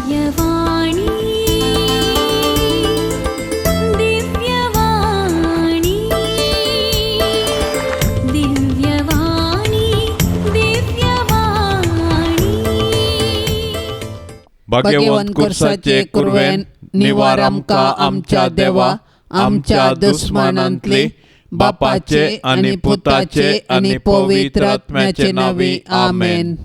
दिव्यवाणी, दिव्यवाणी, दिव्यवाणी, दिव्यवाणी. भाग्यवंत कुर्साचे कुरवेन निवार आमकां आमच्या देवा आमच्या दुस्मानांतली बापाचे आनी पुताचे आनी पवित्र आत्म्याचे नांवी आमेन.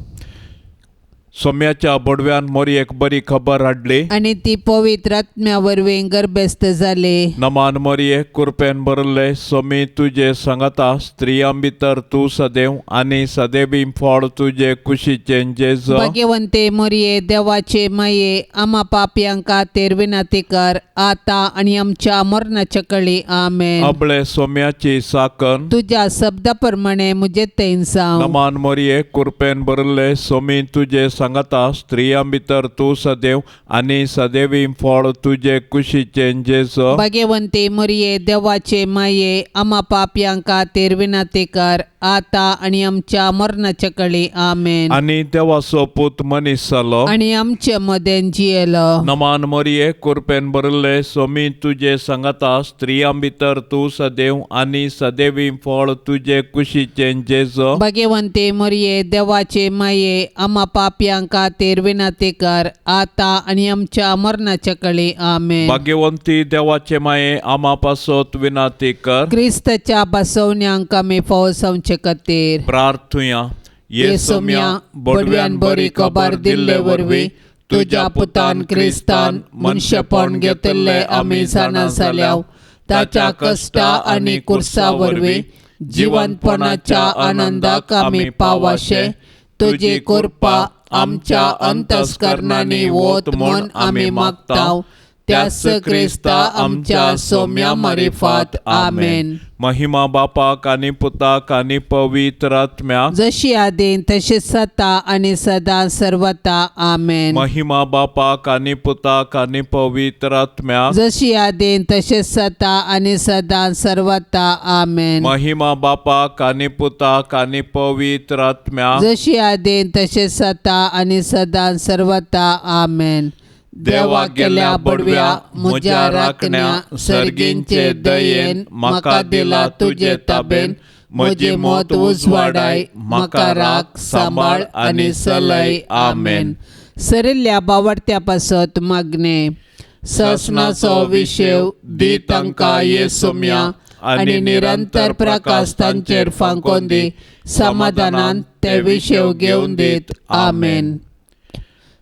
सोम्याच्या बोडव्यान मोरयेक बरी खबर हाडली आनी ती पवित्र आत्म्या वरवीं गर्भस्थ जाली. नमान मोरये, कुरपेन भरले, सोमी तुजे सांगाता, स्त्रियां भितर तूं सदैव आनी सदैवी फळ तुजे कुशीचें जेजू. भाग्यवंते मोरये, देवाचे माये, आमा पापयांक खातीर विनंती कर आता आनी आमच्या मरणाच्या कळी. आमेन. अबळे सोम्याची साकन. तुज्या शब्दा प्रमाणे म्हजे थंय जावं. नमान मोरये, कुरपेन भरले, सोमी तुजे सांगाता, स्त्रियां भितर तूं सदैव आनी सदैवी फळ तुजे कुशीचें जेजू. भाग्यवंते मोरये, देवाचे माये, आमा पापयांक खातीर विनंती कर आता आनी आमच्या मरणाच्या कळी. आमेन. आनी देवाचो पूत मनीस जालो आनी आमचे मदें जियेलो. नमान मोरये, कुरपेन भरले, सोमी तुजे सांगाता, स्त्रियां भितर तूं सदैव आनी सदैवी फळ तुजे कुशीचें जेजू. भाग्यवंते मोरये, देवाचे माये, आमा पापयांक खातीर विनंती कर आता आनी आमच्या मरणाच्या कळी. आमेन. भाग्यवंती देवाचे माये, आमा पासत विनाती कर. क्रिस्ताच्या बसवण्यांक आमी फावो जावचे खातीर. प्रार्थुया. ये सोम्या, बडव्यान बरी खबर दिल्ले वरवीं तुज्या पुतान क्रिस्तान मनशेपण घेतिल्ले आमी जाणा जाल्याव, ताच्या कश्टा आनी कुर्सा वरवीं जिवंतपणाच्या आनंदाक आमी पावाशे तुजी कृपा आमच्या अंतस्करणांनी वत म्हूण आमी मागताव, त्याच क्रिस्ता आमच्या सोम्या मारिफात. आमेन. महिमा बापाक आनी पुताक आनी पवित्र आत्म्याक. जशी आदीं तशी सता आनी सदां सर्वता. आमेन. महिमा बापाक आनी पुताक आनी पवित्र आत्म्याक. जशी आदीं तशी सता आनी सदां सर्वता. आमेन. महिमा बापाक आनी पुताक आनी पवित्र आत्म्याक. जशी आदीं तशी सता आनी सदां सर्वता. आमेन. देवा केल्या बडव्या म्हज्या राखण्या, सर्गींचे दयेन म्हाका दिला तुजे ताबेन, म्हजी मत उजवाडाय, म्हाका राख सांबाळ आनी सलय. आमेन. सरिल्ल्या बावडत्या पासत मागणे. ससनाचो विशेव दी तांकां ये सोम्या आनी निरंतर प्रकाश तांचेर फांकोन दी, समाधानान ते विशेव घेवन दीत. आमेन.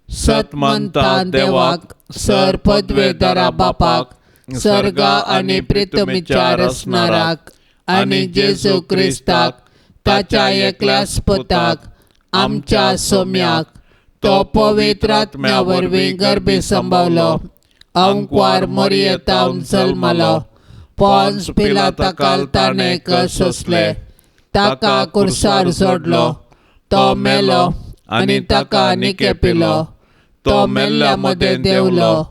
सतमंता देवाक, सर पदवेदारा बापाक, सर्गा आनी प्रितमीच्या रसणाराक आनी जेजू क्रिस्ताक ताच्या एकल्याच पुताक आमच्या सोम्याक, तो पवित्र आत्म्या वरवीं गर्भी संभवलो, अंकवार मोरयेतावन जल्मलो, पोन्स पिलाताकाल ताणें कश्ट सोंसले, ताका कुर्सार जोडलो, तो मेलो आनी ताका निकेपिलो, तो मेल्ल्या मदें देंवलो,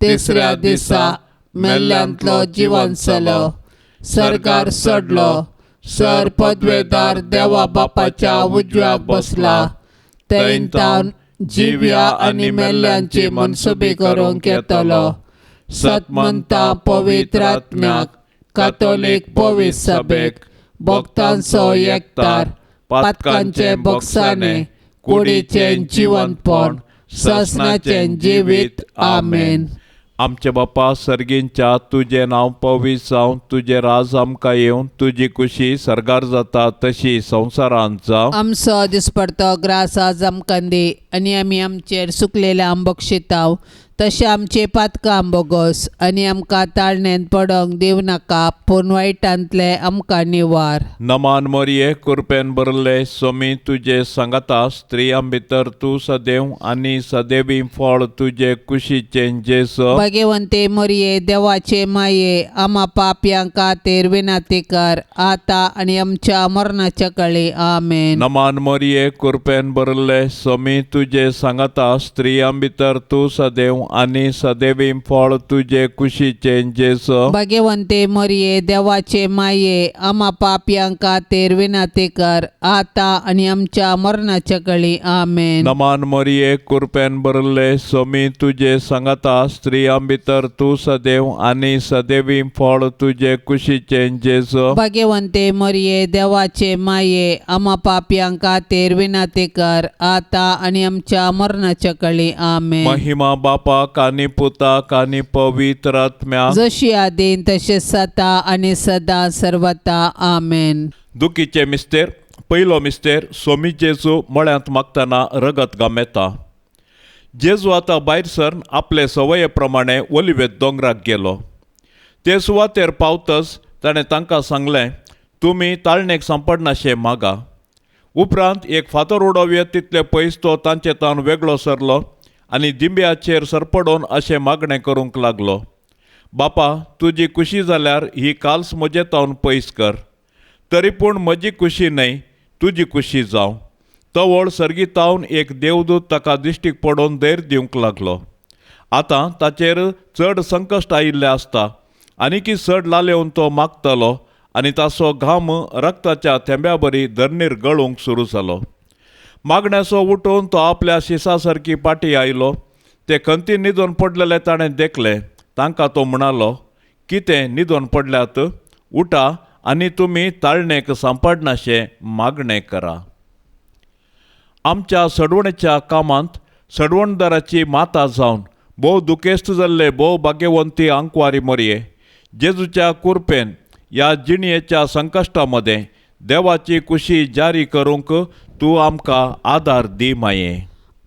तिसऱ्या दिसा मेल्ल्यांतलो जिवन जालो, सर्गार चडलो, सर पदवेदार देवा बापाच्या उजव्याक बसला, थंय जिव्या आनी मेल्ल्यांची मनसुबी करूंक येतलो. सतमंता पवित्र आत्म्याक, कातोलीक पवित्र सभेक, भक्तांचो एकतार, पातकांचे बक्षाणे, कुडीचें जिवंतपण, ससनाचें जिवीत. आमेन. आमचे बापा सर्गींच्या, तुजें नांव पवित्र जावं, तुजें राज आमकां येवं, तुजी कुशी सर्गार जाता तशी संवसारांत जावं. आमचो दिसपडतो ग्रास आज आमकां दी आनी आमी आमचेर सुकलेल्या आंबोक शिताव तशें आमचे पातकां बोगोस आनी आमकां ताळणेंत पडोंक दिवं नाका पूण वायटांतलें आमकां निवार. नमान मोरये, कुरपेन भरले, सोमी तुजे सांगाता, स्त्रियां भितर तूं सदैव आनी सदैवी फळ तुजे कुशीचें जेजू. भाग्यवंते मोरये, देवाचे माये, आमा पापयां खातीर विनंती कर आता आनी आमच्या मरणाच्या कळी. आमेन. नमान मोरये, कुरपेन भरले, सोमी तुजे सांगाता, स्त्रियां भितर तूं सदैव आनी सदेवी फळ तुजे कुशीचें जेजू. भाग्यवंते मरिये, देवाचे माये, आमा पापयां खातीर विनंती कर, आता आनी आमच्या मरणाच्या कळी. आमेन. नमान मरिये, कुरपेन भरले, सोमी तुजे सांगाता, स्त्रियां भितर तूं सदैव आनी सदैवी फळ तुजे कुशीचें जेजू. भाग्यवंते मरिये, देवाचे माये, आमा पापयां खातीर विनंती कर, आता आनी आमच्या मरणाच्या कळी. आमेन. महिमा बापाक आनी पुताक आनी पवित्र आत्म्याक, जशी आदीन तशें सता आनी सदा सर्वता. आमेन. दुखीचे मिस्तेर. पयलो मिस्तेर. सोमी जेजू मळ्यांत मागतना रगत गामेता. जेजू आतां भायर सरन आपले संवये प्रमाणे ओलिवेत दोंगराक गेलो. ते सुवातेर पावतच ताणें तांकां सांगलें, तुमी ताळणेक सांपडनाशें मागा. उपरांत एक फातर उडोवया तितले पयस तो तांचे तावन वेगळो सरलो आनी दिंब्याचेर सरपडोवन अशें मागणें करूंक लागलो, बापा, तुजी खुशी जाल्यार ही काल्स म्हजे तावन पयस कर, तरी पूण म्हजी खुशी न्हय, तुजी खुशी जावं. तवळ सर्गीतावन एक देवदूत ताका दिश्टीक पडोवन धैर्य दिवंक लागलो. आतां ताचेर चड संकश्ट आयिल्लें आसता, आनीकी चड लालेवन तो मागतलो आनी ताचो घाम रक्ताच्या थेंब्या बरी धरणीर गळूंक सुरू जालो. मागण्याचो उठून तो आपल्या शिसा सारकी पाटी आयलो. ते खंती न्हिदोन पडलेले ताणें देखले. तांकां तो म्हणालो, कितें न्हिदोन पडल्यात? उठा आनी तुमी ताळणेक सांपडनाशें मागणें करा. आमच्या सडवणेच्या कामांत सडवणदाराची माता जावन भोव दुखेस्त जाल्ले भोव भाग्यवंती आंकवारी मोरये, जेजूच्या कुरपेन ह्या जिणयेच्या संकश्टा मदें देवाची खुशी जारी करूंक तूं आमकां आदार दी माये.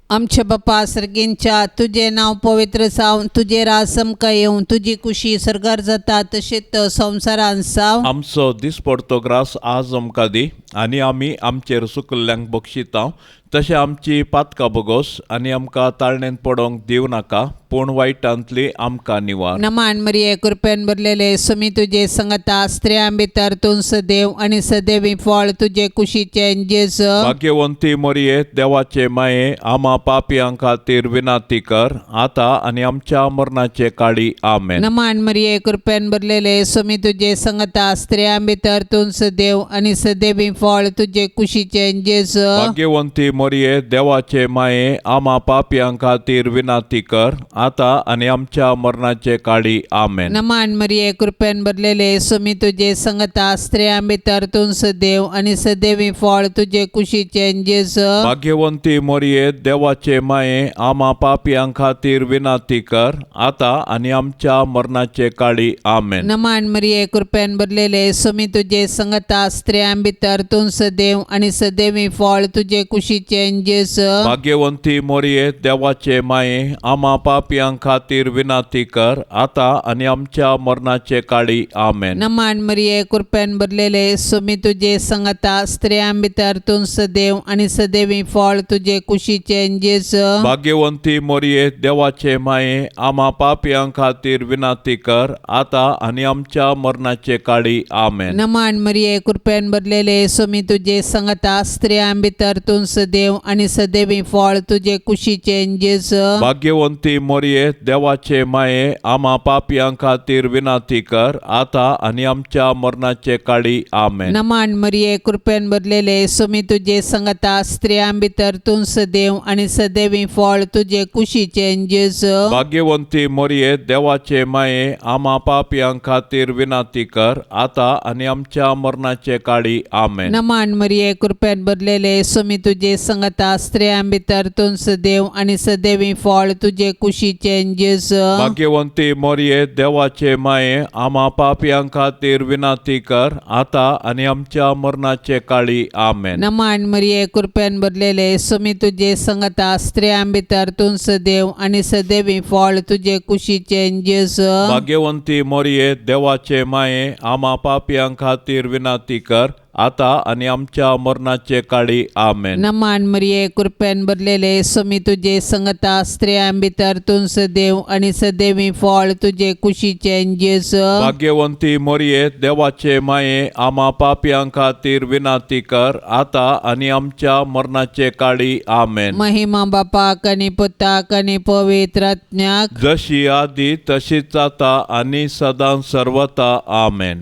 आमच्या बापा सर्गींच्या, तुजें नांव पवित्र जावं, तुजें राज समकां येवं, तुजी कुशी सर्गार जाता तशेंच संवसारान जावं. आमचो दिसपडतो ग्रास आज आमकां दी आनी आमी आमचेर सुकल्ल्यांक बक्षिता तशें आमची पातकां बोगोस आनी आमकां ताळणेंत पडोंक दिवं नाका, पूण वायटांतली आमकां निवार. नमान मरिये, कृपेन भरलेले, सुमी तुजे संगता, स्त्रियां भितर तूं सदैव आनी सदैवी फळ तुजे कुशीचें जेजू. भाग्यवंती मोरये, देवाचे माये, आमा पापयां खातीर विनंती कर, आतां आनी आमच्या मरणाचे काळी. आमेन. नमान मरिये, कृपेन भरलेले, सुमी तुजे संगता, स्त्रियां भितर तूं सदैव आनी सदैवी फळ तुजे कुशीचें जेजू. भाग्यवंती मोरये, देवाचे माये, आमा पापयां खातीर विनंती कर, आतां आनी आमच्या मरणाचे काळी. आमेन. नमान मरिये, कृपेन भरलेले, सुमी तुजे संगता, स्त्रियां भितर तूं सदैव आनी सदैवी फळ तुजे कुशीचें जेजू. भाग्यवंती मोरये, देवाचे माये, आमा पापयां खातीर विनंती कर, आतां आनी आमच्या मरणाचे काळी. आमेन. नमान मरिये, कृपेन भरलेले, सुमी तुजे संगता, स्त्रियां भितर तूं सदैव आनी सदैवी फळ तुजे कुशीचें जेजू. भाग्यवंती मोरये, देवाचे माये, आमा पापयां खातीर विनंती कर, आतां आनी आमच्या मरणाचे काळी. आमेन. नमान मरिये, कृपेन भरलेले, सुमी तुजे संगता, स्त्रियां भितर तूं सदैव आनी सदैवी फळ तुजे कुशीचें जेजू. भाग्यवंती मोरये, देवाचे माये, आमा पापयां खातीर विनंती कर, आतां आनी आमच्या मरणाचे काळी. आमेन. नमान मरिये, कृपेन भरलेले, सुमी तुजे संगता, स्त्रियां भितर तूं सदैव आनी सदैवी फळ तुजे कुशीचें जेजू. भाग्यवंती मोरये, देवाचे माये, आमा पापयां खातीर विनंती कर, आतां आनी आमच्या मरणाचे काळी. आमेन. नमान मरिये, कृपेन भरलेले, सुमी तुजे संगता, स्त्रियां भितर तूं सदैव आनी सदैवी फळ तुजे कुशीचें जेजू. भाग्यवंती मोरये, देवाचे माये, आमा पापयां खातीर विनंती कर, आतां आनी आमच्या मरणाचे काळी. आमेन. नमान मरिये, कृपेन भरलेले, सुमी तुजे संगता, स्त्रियां भितर तूं सदैव आनी सदैवी फळ तुजे कुशीचें जेजू. भाग्यवंती मोरये, देवाचे माये, आमा पापयां खातीर विनंती कर, आतां आनी आमच्या मरणाचे काळी. आमेन. नमान मरिये, कृपेन भरलेले, सुमी तुजे संगता, स्त्रियां भितर तूं सदैव आनी सदैवी फळ तुजे कुशीचें जेजू. भाग्यवंती मोरये, देवाचे माये, आमा पापयां खातीर विनंती कर, आतां आनी आमच्या मरणाचे काळी. आमेन. नमान मरिये, कृपेन भरलेले, स्वामी तुजे संगता, स्त्रियां भितर तूं सदैव आनी सदैवी फळ तुजे कुशीचें जेजू. भाग्यवंती मोरये, देवाचे माये, आमा पापयां खातीर विनंती कर, आतां आनी आमच्या मरणाचे काळी. आमेन. महिमा बापाक आनी पुताक आनी पवित्र आत्म्याक, जशी आदी तशीच आता आनी सदां सर्वता. आमेन.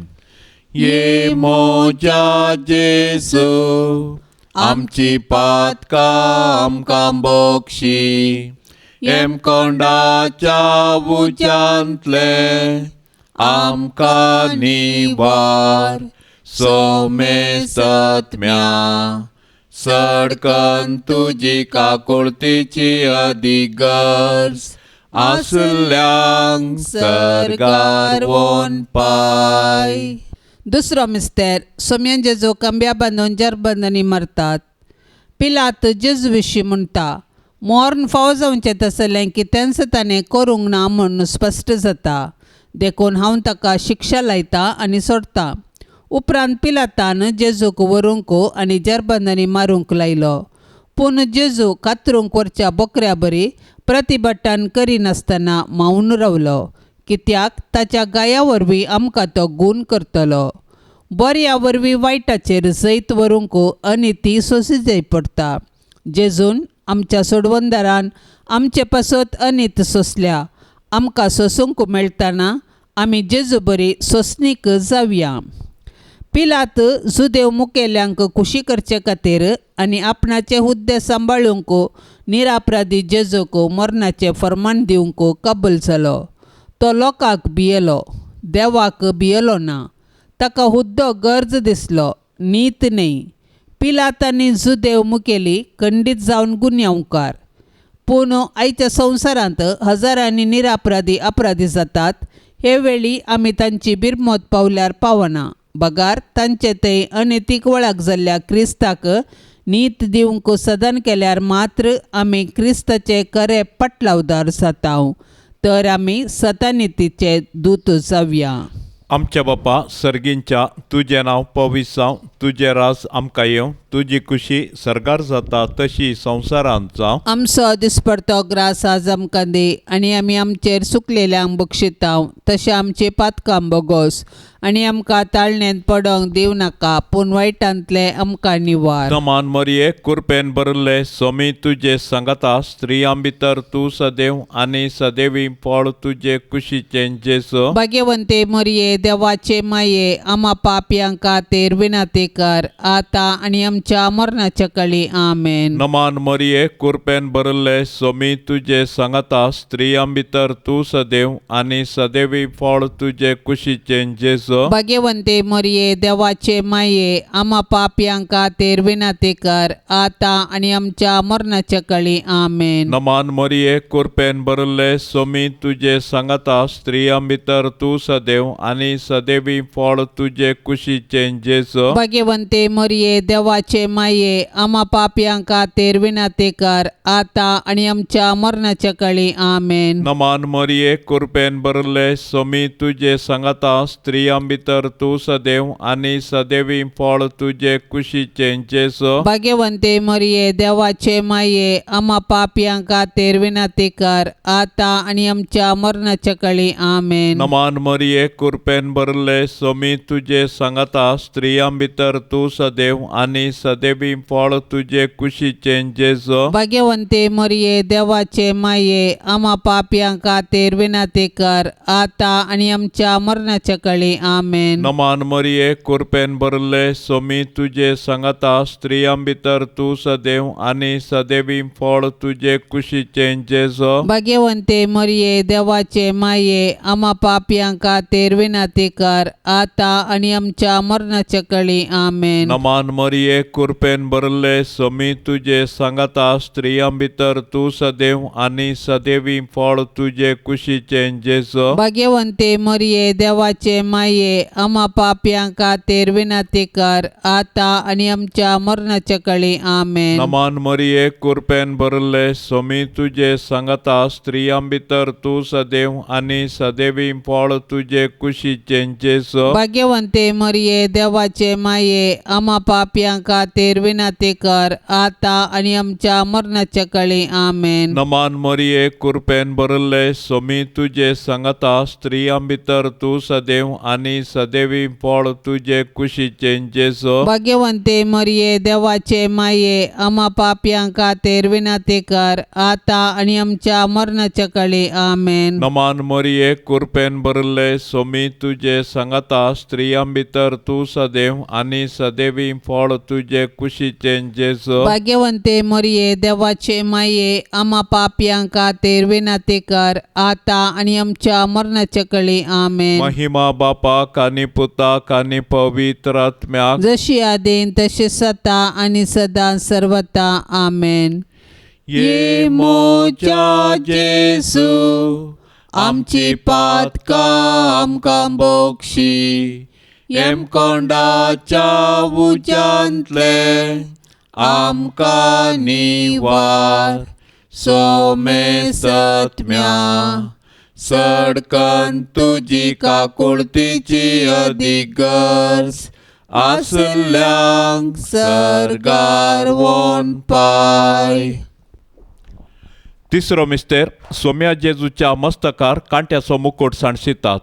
ये मोजा जेजू, आमची पातकां आमकां बक्षी, हेमकोंडाच्या उज्यांतले आमकां निवार, सोमेसत्म्या सडकन तुजी काकुळतीची अधिगर्ज आसल्यांक सर्गार वोन पाय. दुसरो मिस्तेर. सोम्यान जेजू कंब्या बांदून जरबंदनी मरतात. पिलात जेजू विशीं म्हणटा, मोर्न फावो जावचें तसलें कितेंच ताणें करूंक ना म्हूण स्पश्ट जाता, देखून हांव ताका शिक्षा लायतां आनी सोडटां. उपरांत पिलातान जेजूक व्हरूंक आनी जरबंदनी मारूंक लायलो. पूण जेजू कातरूंक व्हरच्या बोकऱ्या बरी प्रतिभटान करिनासतना मावन रावलो, कित्याक ताच्या गाया वरवीं आमकां तो गूण करतलो. बऱ्या वरवीं वायटाचेर जैत व्हरूंक अनिती सोंशी जाय पडटा. जेजून आमच्या सोडवणदारान आमचे पासत अनीत सोंसल्या. आमकां सोंसूंक मेळटना आमी जेजू बरी सोंसणीक जावया. पिलात जुदेव मुखेल्यांक खुशी करचे खातीर आनी आपणाचे हुद्दे सांबाळूंक निरापराधी जेजूक मरणाचें फर्मान दिवंक कबूल जालो. तो लोकांक भियेलो, देवाक भियेलो ना. ताका हुद्दो गरज दिसलो, नीत न्हय. पिलात आनी जुदेव मुखेली खंडीत जावन गुन्यांवकार. पूण आयच्या संवसारांत हजारांनी निरापराधी अपराधी जातात. हे वेळी आमी तांची बिरमत पावल्यार पावना, बगार तांचे थंय अनितीक वळख जाल्ल्या क्रिस्ताक नीत दिवंक सदन केल्यार मात्र आमी क्रिस्ताचे खरे पटलावदार जाता, तर आमी सतानितीचे दूत जावया. आमच्या बापा सर्गींच्या, तुजें नांव पवित्र जावं, तुजें राज आमकां येवं, तुजी खुशी सर्गार जाता तशी संवसारांत जावं. आमचो दिसपडतो ग्रास आज आमकां दी, आनी आमी आमचेर सुकलेल्यांक बक्षितांव तशें आमचे पातकां बोगोस, आनी आमकां ताळण्यांत पडोंक दिवं नाका, पूण वायटांतलें आमकां निवार. समान मरिये, कुरपेन भरिल्ले, स्वामी तुजे सांगाता, स्त्रियां भितर तूं सदैव आनी सदैवी फळ तुजे कुशीचें जेजू. भाग्यवंते मरिये, देवाचे माये, आमा पापयां खातीर विनंती कर, आतां आनी आमच्या मरणाच्या काळी. आमेन. नमान मरिये, कुरपेन भरिल्ले, स्वामी तुजे सांगाता, स्त्रियां भितर तूं सदैव आनी सदैवी फळ तुजे कुशीचें जेजू. भाग्यवंते मरिये, देवाचे माये, आमा पापयां खातीर विनंती कर, आतां आनी आमच्या मरणाच्या काळी. आमेन. नमान मरिये, कुरपेन भरिल्ले, स्वामी तुजे सांगाता, स्त्रियां भितर तूं सदैव आनी सदैवी फळ तुजे कुशीचें जेजू. भाग्यवंते मरिये, देवाचे माये, आमा पापयां खातीर विनंती कर, आतां आनी आमच्या मरणाच्या काळी. आमेन. नमान मरिये, कुरपेन भरिल्ले, स्वामी तुजे सांगाता, स्त्रियां भितर तूं सदैव आनी सदैवी फळ तुजे कुशीचें जेजू. भाग्यवंते मरिये, देवाचे माये, आमा पापयां खातीर विनंती कर, आतां आनी आमच्या मरणाच्या काळी. आमेन. नमान मरिये, कुरपेन भरिल्ले, स्वामी तुजे सांगाता, स्त्रियां भितर तूं सदैव आनी सदैवी फळ तुजे कुशीचें जेजू. भाग्यवंते मरिये, देवाचे माये, आमा पापयां खातीर विनंती कर, आतां आनी आमच्या मरणाच्या काळी. आमेन. नमान मरिये, कुरपेन भरिल्ले, स्वामी तुजे सांगाता, स्त्रियां भितर तूं सदैव आनी सदैवी फळ तुजे कुशीचें जेजू. भाग्यवंते मरिये, देवाचे माये, आमा पापयां खातीर विनंती कर, आतां आनी आमच्या मरणाच्या काळी. आमेन. नमान मरिये, कुरपेन भरिल्ले, स्वामी तुजे सांगाता, स्त्रियां भितर तूं सदैव आनी सदैवी फळ तुजे कुशीचें जेजू. भाग्यवंते मरिये, देवाचे माये, आमा पापयां खातीर विनंती कर, आतां आनी आमच्या मरणाच्या काळी. आमेन. नमान मरिये, कुरपेन भरिल्ले, स्वामी तुजे सांगाता, स्त्रियां भितर तूं सदैव आनी सदैवी फळ तुजे कुशीचें कुशीचें जेजू. भाग्यवंते मरिये, देवाचे माये, आमा पापयां खातीर विनंती कर, आतां आनी आमच्या मरणाच्या कळी. आमेन. नमान मरिये, कुरपेन भरिल्ले, सोमी तुजे सांगाता, स्त्रियां भितर तूं सदैव आनी सदैवी फळ तुजे कुशीचें जेजू. भाग्यवंते मरिये, देवाचे माये, आमा पापयां खातीर विनंती कर, आतां आनी आमच्या मरणाच्या कळी. आमेन. नमान मरिये, कुरपेन भरिल्ले, सोमी तुजे सांगाता, स्त्रियां भितर तूं सदैव आनी सदैवी फळ तुजे कुशीचें जेजू. भाग्यवंते मरिये, देवाचे माये, आमा पापयां खातीर विनंती कर, आतां आनी आमच्या मरणाच्या कळी. आमेन. महिमा बापाक आनी पुताक आनी पवित्र आत्म्याक, जशी आदीन तशी सता आणि सदा सर्वता. आमेन. ये मोजा जेसू, आमची पातकां आमकां बोक्षी, येमकोंडाच्या उज्यांतले आमकां निवार, सोमेसत्म्या सडकन तुजी काकुळतीची अदीक गरज आसल्यांक सर्गार वोन पाय. तिसरो मिस्तेर. सोम्या जेजूच्या मस्तकार कांट्याचो मुकुट सांडशितात.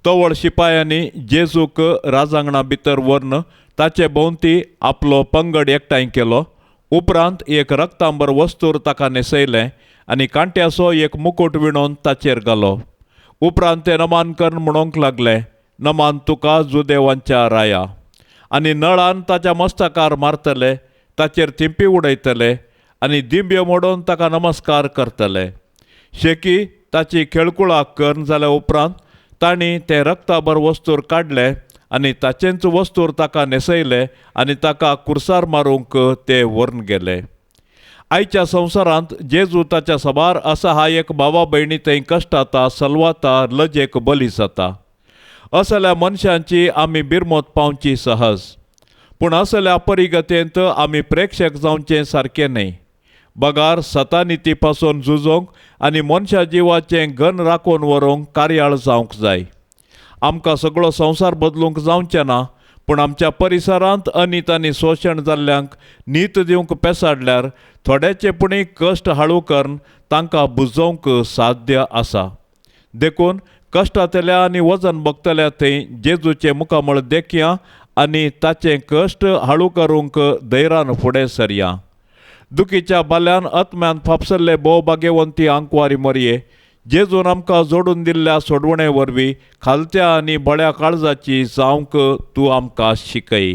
तवळ शिपायांनी जेजूक राजांगणा भितर व्हरून ताचे भोंवती आपलो पंगड एकठांय केलो. उपरांत एक रक्तांबर वस्तूर ताका न्हेसयलें आनी कांट्याचो एक मुकुट विणोवन ताचेर घालो. उपरांत ते नमान करून म्हणूंक लागले, नमान तुका जुदेवांच्या राया. आनी नळान ताच्या मस्तकार मारतले, ताचेर थिंपी उडयतले आनी दिंब्यो मोडून ताका नमस्कार करतले. शेकी ताची खेळकुळां करून जाल्या उपरांत तांणी तें रक्ताबर वस्तूर काडलें आनी ताचेंच वस्तूर ताका न्हेसयलें आनी ताका कुर्सार मारूंक ते व्हरून गेले. आयच्या संवसारांत जेजू ताच्या साबार असहायक भावा भयणी थंय कश्टाता, सलवाता, लजेक बली जाता. असल्या मनशांची आमी बिरमत पावची सहज, पूण असल्या परिगतेंत आमी प्रेक्षक जावचें सारकें न्हय. बगार सतानिती पासून झुजोवंक आनी मनशा जिवाचें घन राखून व्हरूंक कार्याळ जावंक जाय. आमकां सगळो संवसार बदलूंक जावचें ना, पूण आमच्या परिसरांत अनीत आनी शोशण जाल्ल्यांक नीत दिवंक पेसाडल्यार थोड्याचे पुणी कश्ट हाळू करून तांकां बुजोवंक साध्य आसा. देखून कश्टांतल्या आनी वजन भोगतल्या थंय जेजूचें मुखामळ देखया आनी ताचें कश्ट हाळू करूंक धैर्यान फुडें सरया. दुखीच्या बाल्यान आत्म्यान फापसल्ले भोव भाग्यवंती आंकवारी मरये, जेजून आमकां जोडून दिल्ल्या सोडवणे वरवीं खालत्या आनी बळ्या काळजाची जावंक तूं आमकां शिकय.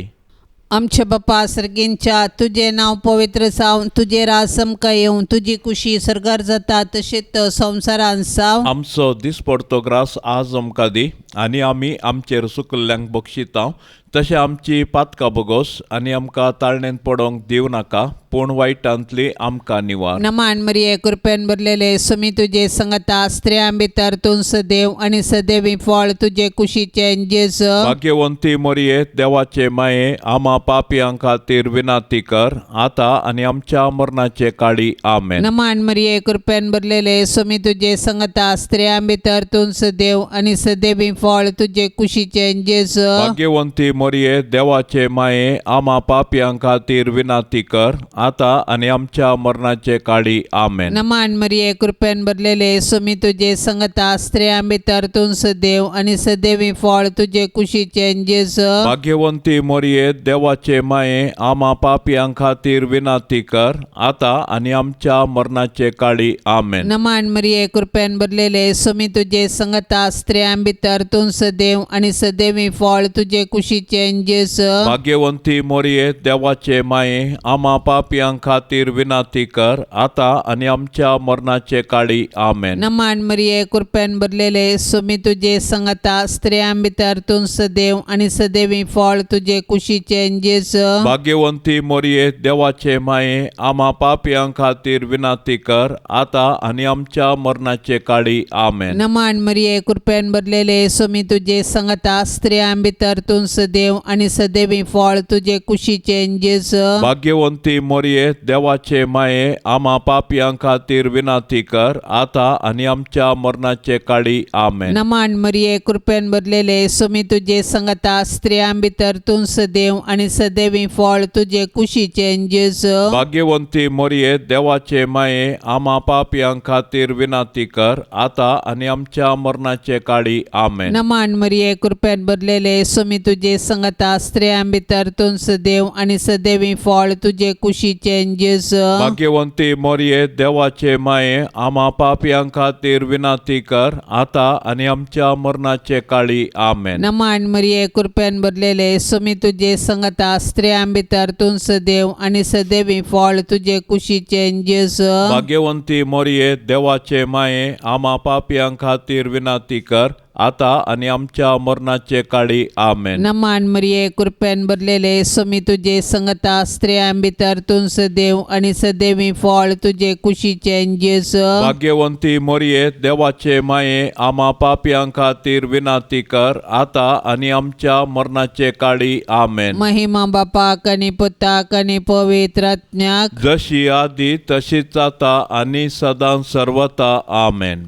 आमच्या बापा सर्गींच्या, तुजें नांव पवित्र जावं, तुजें राज समकां येवं, तुजी कुशी सर्गार जाता तशेंच संवसारान जावं. आमचो दिसपडतो ग्रास आज आमकां दी आनी आमी आमचेर सुकल्ल्यांक बक्षिता तशें आमची पातकां बोगोस आनी आमकां ताळणेंत पडोवंक दिवं नाका, पूण वायटांतली आमकां निवार. नमान मरिये, कृपेन भरलेले, सुमी तुजे संगता, स्त्रियां भितर तूं सदैव आनी सदैवी फळ तुजे कुशीचें जेजू. भाग्यवंती मरिये, देवाचे माये, आमा पापयां खातीर विनंती कर, आतां आनी आमच्या मरणाचे काळी. आमेन. नमान मरिये, कृपेन भरलेले, सुमी तुजे संगता, स्त्रियां भितर तूं सदैव आनी सदैवी फळ तुजे कुशीचें जेजू. भाग्यवंती मरिये, देवाचे माये, आमा पापयां खातीर विनंती कर, आतां आनी आमच्या मरणाचे काळी. आमेन. नमान मरिये, कृपेन भरलेले, सुमी तुजे संगता, स्त्रियां भितर तूं सदैव आनी सदैवी फळ तुजे कुशीचें जेजू. भाग्यवंती मरिये, देवाचे माये, आमा पापयां खातीर विनंती कर, आतां आनी आमच्या मरणाचे काळी. आमेन. नमान मरिये, कृपेन भरलेले, सुमी तुजे संगता, स्त्रियां भितर तूं सदैव आनी सदैवी फळ तुजे कुशीचें जेजू. भाग्यवंती मरिये, देवाचे माये, आमा पापयां खातीर विनंती कर, आतां आनी आमच्या मरणाचे काळी. आमेन. नमान मरिये, कृपेन भरलेले, सुमी तुजे संगता, स्त्रियां भितर तूं सदैव आनी सदैवी फळ तुजे कुशीचें जेजू. भाग्यवंती मरिये, देवाचे माये, आमा पापयां खातीर विनंती कर, आतां आनी आमच्या मरणाचे काळी. आमेन. नमान मरिये, कृपेन भरलेले, सुमी तुजे संगता, स्त्रियां भितर तूं सदैव सदैव आनी सदैवी फळ तुजे कुशीचें जेजू. भाग्यवंती मोरये, देवाचे माये, आमा पापयां खातीर विनंती कर आतां आनी आमच्या मरणाचे काळी. आमेन. नमान मरिये, कृपेन भरलेले, सुमी तुजे संगता, स्त्रियां भितर तूं सदैव आनी सदैवी फळ तुजे कुशीचें जेजू. भाग्यवंती मोरये, देवाचे माये, आमा पापयां खातीर विनंती कर आतां आनी आमच्या मरणाचे काळी. आमेन. नमान मरिये, कृपेन भरलेले, सुमी तुजे संगता, स्त्रियां भितर तूं सदैव आनी सदैवी फळ तुजे कुशीचें जेजू. भाग्यवंती मोरये, देवाचे माये, आमा पापयां खातीर विनंती कर आतां आनी आमच्या मरणाचे काळी. आमेन. नमान मरिये, कृपेन भरलेले, सुमी तुजे संगता, स्त्रियां भितर तूं सदैव आनी सदैवी फळ तुजे कुशीचें जेजू. भाग्यवंती मोरये, देवाचे माये, आमा पापयां खातीर विनंती कर आतां आनी आमच्या मरणाचे काळी. आमेन. नमान मरिये, कृपेन भरलेले, सुमी तुजे संगता, स्त्रियां भितर तूं सदैव आनी सदैवी फळ तुजे कुशीचें जेजू. भाग्यवंती मोरये, देवाचे माये, आमा पापयां खातीर विनंती कर आतां आनी आमच्या मरणाचे काळी. आमेन. महिमा बापाक आनी पुताक आनी पवित्र आत्म्याक, जशी आदी तशीच आता आनी सदां सर्वता. आमेन.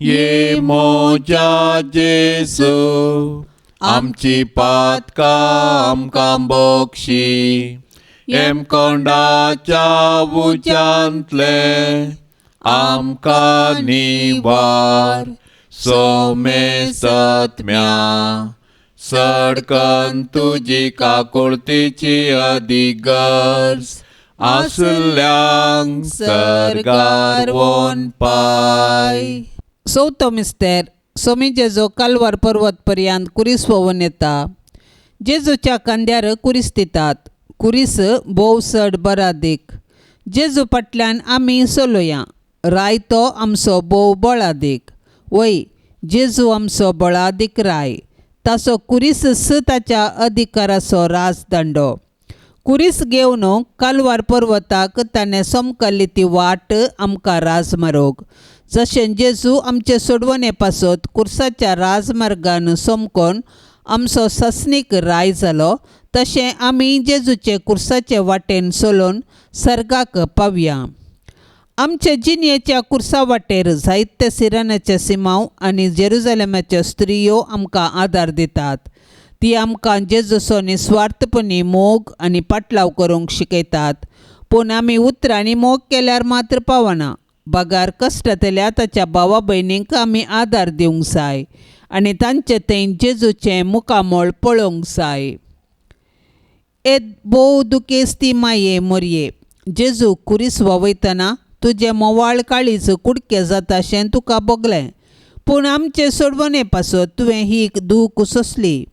ये मोजा जेसू, आमची पातकां आमकां बक्षी, हेमकोंडाच्या उज्यांतले आमकां निवार, सोमेसत्म्या सडकन तुजी काकुळतीची अधिगर्ज आसल्यांक सर्गार वोन पाय. चवथो मिस्तेर. सोमी जेजो कालवार पर्वत पर्यंत कुरीस व्होंवून येता. जेजूच्या खांद्यार कुरीस दितात. कुरीस भोव चड बरादीक. जेजू फाटल्यान आमी चलोया. राय तो आमचो भोव बळादीक. वय, जेजू आमचो बळादीक राय. ताचो कुरीस ताच्या अधिकाराचो राजदंडो. कुरीस घेवन कालवार पर्वताक ताणें समकल्ली ती वाट आमकां राजमार्ग. जशें जेजू आमचे सोडवणे पासत कुर्साच्या राजमार्गान समकोन आमचो ससनीक राय जालो, तशें आमी जेजूचे कुर्साचे वाटेन चलोवन सर्गाक पावया. आमचे जिणेच्या कुर्सा वाटेर जायते सिरानाचे सिमांव आनी जेरुजलेमाच्यो स्त्रियो आमकां आदार दितात. ती आमकां जेजूचो निस्वार्थपणी मोग आनी पाटलाव करूंक शिकयतात. पूण आमी उतरांनी मोग केल्यार मात्र पावना, बगार कश्टांतल्या ताच्या भावा भयणींक आमी आदार दिवंक जाय आनी तांचे थंय जेजूचें मुखामळ पळोवंक जाय. येत भोव दुखेस्ती माये मोरये, जेजू कुरीस वावयतना तुजें मोवाळ काळीज कुडके जाताशें तुका भोगलें, पूण आमचे सोडवणे पासत तुवें ही दूख सोंसली.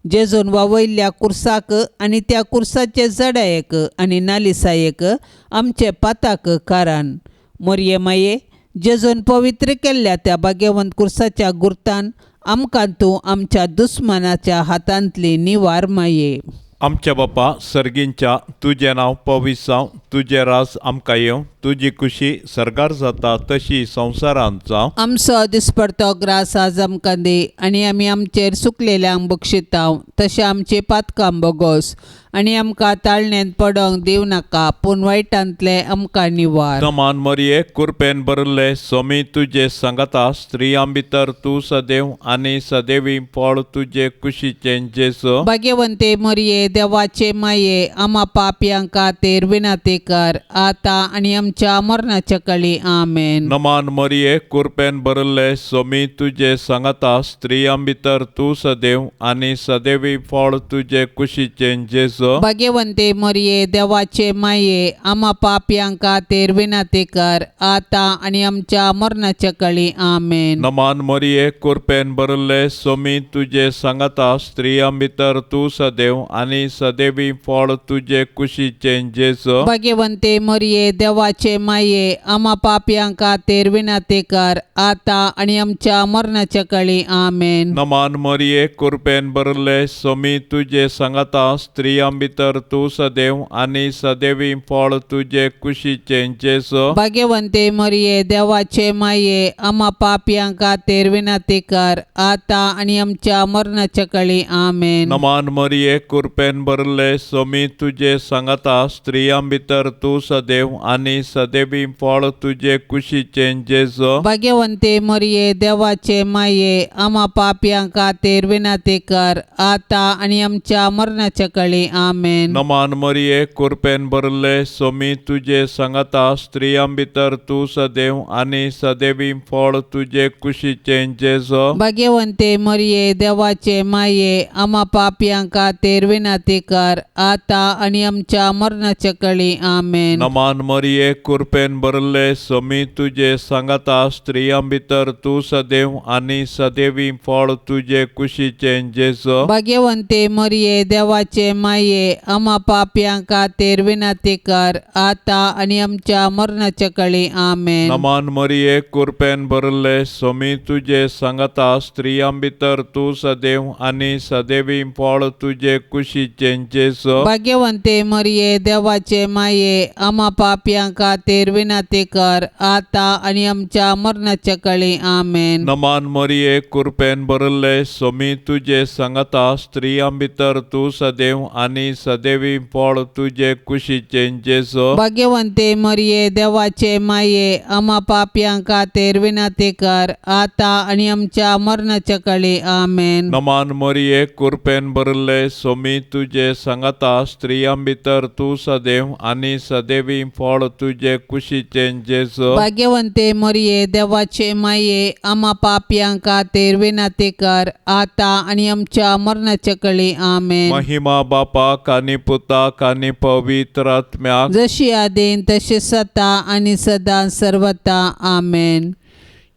जेजून वावयल्ल्या कुर्साक आनी त्या कुर्साचे जडायेक आनी नालिसायेक आमचे पाताक कारण मोरये माये, जेजून पवित्र केल्ल्या त्या भाग्यवंत कुर्साच्या गुर्तान आमकां तूं आमच्या दुस्मानाच्या हातांतली निवार माये. आमच्या बापा सर्गींच्या, तुजें नांव पवित्र जावं, तुजें राज आमकां येवं, तुजी खुशी सर्गार जाता तशी संवसारांत जावं. आमचो दिसपडतो ग्रास आज आमकां दी आनी आमी आमचेर सुकलेल्यांक बक्षितांव तशें आमचे पातकां बोगोस आनी आमकां ताळण्यांत पडोंक दिवं नाका, पूण वायटांतलें आमकां निवार. समान मरये, कुरपेन भरिल्ले, सोमी तुजे सांगाता, स्त्रियां भितर तूं सदैव आनी सदैवी फळ तुजे कुशीचें जेजू. भाग्यवंते मरये, देवाचे माये, आमा पापयां खातीर विनंती कर आतां आनी आमच्या मरणाच्या कळी. आमेन. नमान मरये, कुरपेन भरिल्ले, सोमी तुजे सांगाता, स्त्रियां भितर तूं सदैव आनी सदैवी फळ तुजे कुशीचें जेजू. भाग्यवंते मरये, देवाचे माये, आमा पापयां खातीर विनंती कर आतां आनी आमच्या मरणाच्या कळी. आमेन. नमान मरये, कुरपेन भरिल्ले, सोमी तुजे सांगाता, स्त्रियां भितर तूं सदैव आनी सदैवी फळ तुजे कुशीचें जेजू. भाग्यवंते मरये, देवाचे माये, आमा पापयां खातीर विनंती कर आतां आनी आमच्या मरणाच्या कळी. आमेन. नमान मरये, कुरपेन भरिल्ले, सोमी तुजे सांगाता, स्त्रियां स्त्रियां भितर तूं सदैव आनी सदैवी फळ तुजे कुशीचें जेजू. भाग्यवंते मरिये, देवाचे माये, आम्हा पापयां खातीर विनंती कर, आता आनी आमच्या मरणाच्या कळी. आमेन. नमान मरिये, कृपेन भरले, सोमी तुजे सांगाता, स्त्रियां भितर तूं सदैव आनी सदैवी फळ तुजे कुशीचें जेजू. भाग्यवंते मरिये, देवाचे माये, आम्हा पापयां खातीर विनंती कर, आता आनी आमच्या मरणाच्या कळी. आमेन. नमान मरिये, कृपेन भरले, सोमी तुजे सांगाता, स्त्रियां भितर तूं सदैव आनी सदैवी फळ तुजे कुशीचें जेजू. भाग्यवंते मरिये, देवाचे माये, आम्हा पापयां खातीर विनंती कर, आता आनी आमच्या मरणाच्या कळी. आमेन. नमान मरिये, कृपेन भरले, सोमी तुजे सांगाता, स्त्रियां भितर तूं सदैव आनी सदैवी फळ तुजे कुशीचें जेजू. भाग्यवंते मरिये, देवाचे माये, आम्हा पापयां खातीर विनंती कर, आता आनी आमच्या मरणाच्या कळी. आमेन. नमान मरिये, कृपेन भरले, सोमी तुजे सांगाता, स्त्रियां भितर तूं सदैव आनी सदैवी फळ तुजे कुशीचें जेजू. भाग्यवंते मरिये, देवाचे माये, आम्हा पापयां खातीर विनंती कर, आता आनी आमच्या मरणाच्या कळी. आमेन. नमान मरिये, कृपेन भरले, सोमी तुजे सांगाता, स्त्रियां भितर तूं सदैव आनी सदैवी फळ तुजे कुशीचें जेजू. भाग्यवंते मरिये, देवाचे माये, आम्हा पापयां खातीर विनंती कर, आता आनी आमच्या मरणाच्या कळी. आमेन. नमान मरिये, कृपेन भरले, सोमी तुजे सांगाता, स्त्रियां भितर तूं सदैव आनी सदैवी फळ तुजे कुशीचें जेजू. भाग्यवंते मरिये, देवाचे माये, आम्हा पापयां खातीर विनंती कर, आता आनी आमच्या मरणाच्या कळी. आमेन. महिमा बापाक आनी पुताक आनी पवित्र आत्म्याक, जशी आदीन तशी सता आणि सदा सर्वता. आमेन.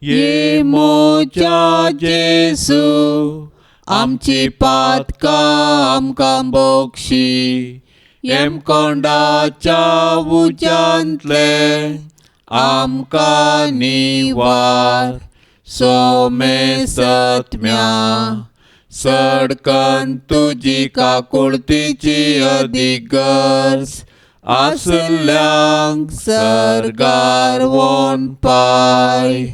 ये मोजा जेसू, आमची पातकां आमकां बोक्षी, येमकोंडाच्या उज्यांतले आमकां निवार, सोमेसत्म्या सडकन तुजी काकुळतीची अदीक गरज आसल्यांक सर्गार वोन पाय.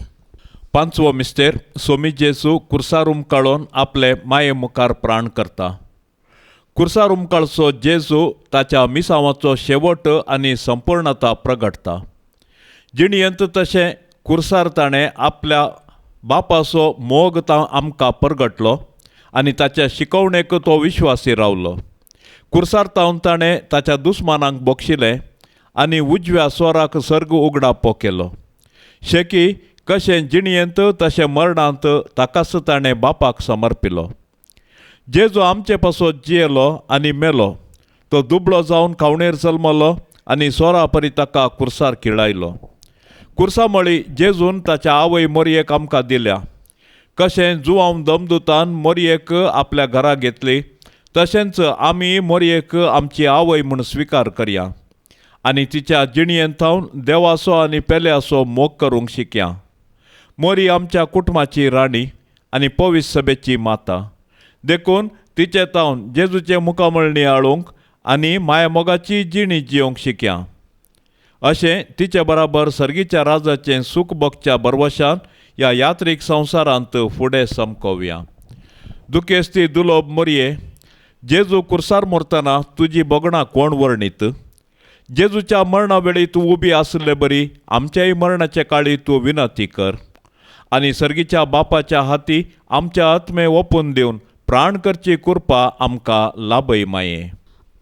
पांचवो मिस्तेर, सोमी जेजू कुर्सार उमकाळोन आपले माये मुखार प्राण करता. कुर्सार उमकाळचो जेजू ताच्या मिसांवाचो शेवट आनी संपूर्णता प्रगटता. जिणयेंत तशें कुर्सार ताणें आपल्या बापाचो मोग आमकां परगटलो आनी ताच्या शिकवणेक तो विश्वासी रावलो. कुर्सार तावन ताणें ताच्या दुस्मानांक बक्षिलें आनी उजव्या स्वराक सर्ग उगडापो केलो. शेकी कशें जिणयेंत तशें मरणांत ताकाच ताणें बापाक समर्पिलो. जेजू आमचे पासत जियेलो आनी मेलो. तो दुबळो जावन खावणेर जल्मलो आनी सोरा परी ताका कुर्सार खिळायलो. कुर्सा मळी जेजून ताच्या आवय मोरयेक आमकां दिल्या. कशें जुवांव दमदुतान मोरयेक आपल्या घरा घेतली, तशेंच आमी मोरयेक आमची आवय म्हूण स्विकार करया आनी तिच्या जिणयेंत थावन देवाचो आनी पेल्याचो मोग करूंक शिकया. मोरी आमच्या कुटुंबाची राणी आनी पवित्र सभेची माता, देखून तिचे तावन जेजूचें मुखामळ नियाळूंक आनी मायामोगाची जिणी जियोंक शिकया. अशें तिचे बराबर सर्गीच्या राजाचें सूख भोगच्या भरवशान ह्या यात्रीक संवसारांत फुडें समकोवया. दुखेस्ती दुलोब मोरये, जेजू कुर्सार मरतना तुजी भोगणां कोण वर्णीत? जेजूच्या मरणा वेळी तूं उबी आशिल्ले बरी आमच्याय मरणाचे काळी तूं विनंती कर आनी सर्गीच्या बापाच्या हाती आमच्या आत्मे ओपून दिवन प्राण करची कृपा आमकां लाभय माये.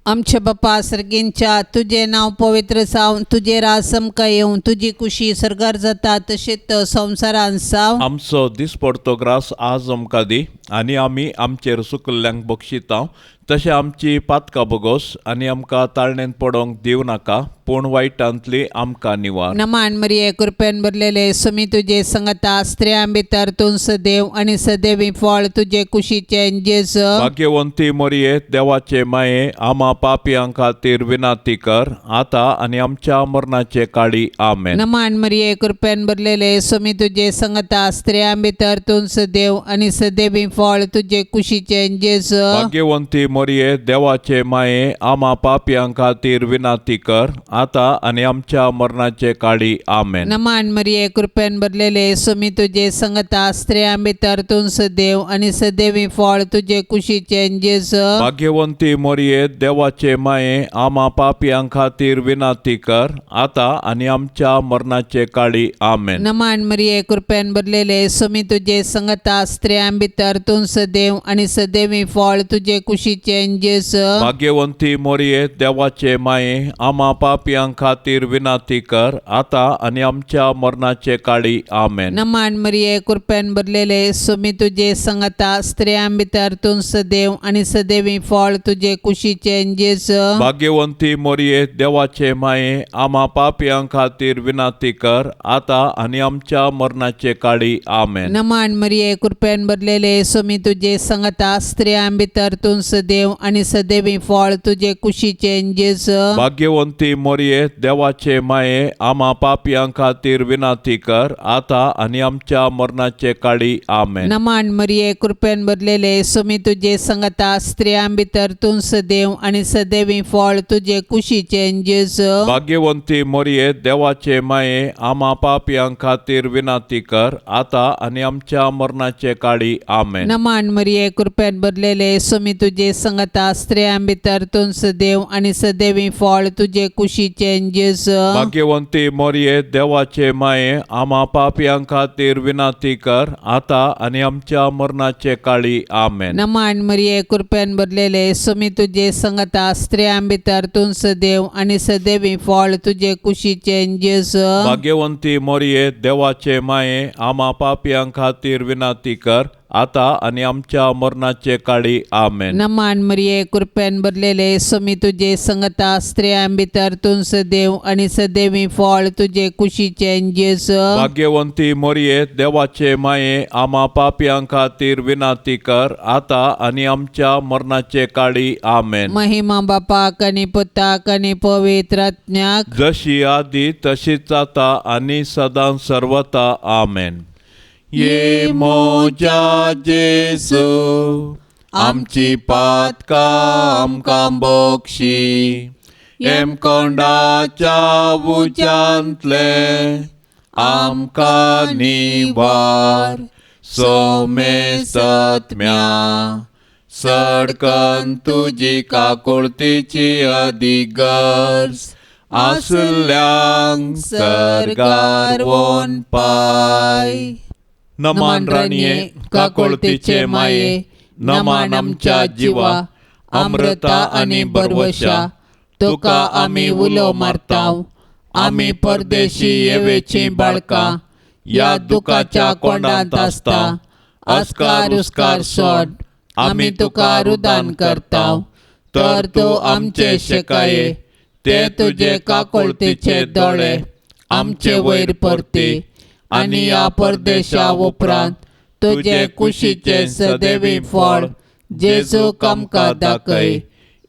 आमच्या बापा सर्गींच्या, तुजें नांव पवित्र जावं, तुजें राज आमकां येवं, तुजी कुशी सर्गार जाता तशेंच संवसारांत जावं. आमचो दिसपडतो ग्रास आज आमकां दी आनी आमी आमचेर सुकल्ल्यांक बक्षिता तशें आमची पातकां बोगोस आनी आमकां ताळणेंत पडोंक दिवं नाका, पूण वायटांतली आमकां निवार. नमान मरिये, कृपेन भरलेले, सुमी तुजे संगता, स्त्रियां भितर तूं सदैव आनी सदैवी फळ तुजे कुशीचें जेजू. भाग्यवंती मरिये, देवाचे माये, आमा पापयां खातीर विनंती कर, आतां आनी आमच्या मरणाचे काळी. आमेन. नमान मरिये, कृपेन भरलेले, सुमी तुजे संगता, स्त्रियां भितर तूं सदैव आनी सदैवी फळ तुजे कुशीचें जेजू. भाग्यवंती मोरये, देवाचे माये, आमा पापयां खातीर विनाती कर, आतां आनी आमच्या मरणाचे काळी. आमेन. नमान मरिये, कृपेन भरलेले, सुमी तुजे संगता, स्त्रियां भितर तूं सदैव आनी सदैवी फळ तुजे कुशीचें जेजू. भाग्यवंती मोरये, देवाचे माये, आमा पापयां खातीर विनाती कर, आतां आनी आमच्या मरणाचे काळी. आमेन. नमान मरिये, कृपेन भरलेले, सुमी तुजे संगता, स्त्रियां भितर तूं सदैव आनी सदैवी फळ तुजे कुशीचें जेजू. भाग्यवंती मोरये, देवाचे माये, आमा पापयां खातीर विनाती कर, आतां आनी आमच्या मरणाचे काळी. आमेन. नमान मरिये, कृपेन भरलेले, सुमी तुजे संगता, स्त्रियां भितर तूं सदैव आनी सदैवी फळ तुजे कुशीचें जेजू. भाग्यवंती मोरये, देवाचे माये, आमा पापयां खातीर विनाती कर, आतां आनी आमच्या मरणाचे काळी. आमेन. नमान मरिये, कृपेन भरलेले, सुमी तुजे संगता, स्त्रियां भितर तूं सदैव आनी सदैवी फळ तुजे कुशीचें जेजू. भाग्यवंती मोरये, देवाचे माये, आमा पापयां खातीर विनाती कर, आतां आनी आमच्या मरणाचे काळी. आमेन. नमान मरिये, कृपेन भरलेले, सुमी तुजे संगता, स्त्रियां भितर तूं सदैव आनी सदैवी फळ तुजे कुशीचें जेजू. भाग्यवंती मोरये, देवाचे माये, आमा पापयां खातीर विनाती कर, आतां आनी आमच्या मरणाचे काळी. आमेन. नमान मरिये, कृपेन भरलेले, सुमी तुजे संगता, स्त्रियां भितर तूं सदैव आनी सदैवी फळ तुजे कुशीचें जेजू. भाग्यवंती मोरये, देवाचे माये, आमा पापयां खातीर विनाती कर, आतां आनी आमच्या मरणाचे काळी. आमेन. नमान मरिये, कृपेन भरलेले, सुमी तुजे संगता, स्त्रियां भितर तूं सदैव आनी सदैवी फळ तुजे कुशीचें जेजू. भाग्यवंती मोरये, देवाचे माये, आमा पापयां खातीर विनाती कर, आतां आनी आमच्या मरणाचे काळी. आमेन. नमान मरिये, कृपेन भरलेले, सुमी तुजे संगता, स्त्रियां भितर तूं सदैव आनी सदैवी फळ तुजे कुशीचें जेजू. भाग्यवंती मोरये, देवाचे माये, आमा पापयां खातीर विनाती कर, आतां आनी आमच्या मरणाचे काळी. आमेन. महिमा बापाक आनी पुताक आनी पवित्र आत्म्याक, जशी आदी तशीच आता आनी सदां सर्वता. आमेन. ये मोजा जेजू, आमची पातकां आमकां बक्षी, हेमकोंडाच्या उज्यांतले आमकां निवार, सोमेसत्म्या सडकन तुजी काकुळतीची अधिगर्ज आसल्यांक सर्गार वोन पाय. नमान राणये, काकुळतीचे माये, नमान आमच्या जिवा, अमृता आनी बरवशा, तुका आमी उलो मारताव. आमी परदेशी येवेचीं बाळकां ह्या दुखाच्या कोंडांत आसता. अस्कार उस्कार सोड, आमी तुका रुदान करताव, तर तूं आमचे शेकाये ते तुजे काकुळतीचे दोळे आमचे वयर परती, आनी ह्या परदेशा उपरांत तुजे कुशीचें सदैवी फळ जेजू आमकां दाखय.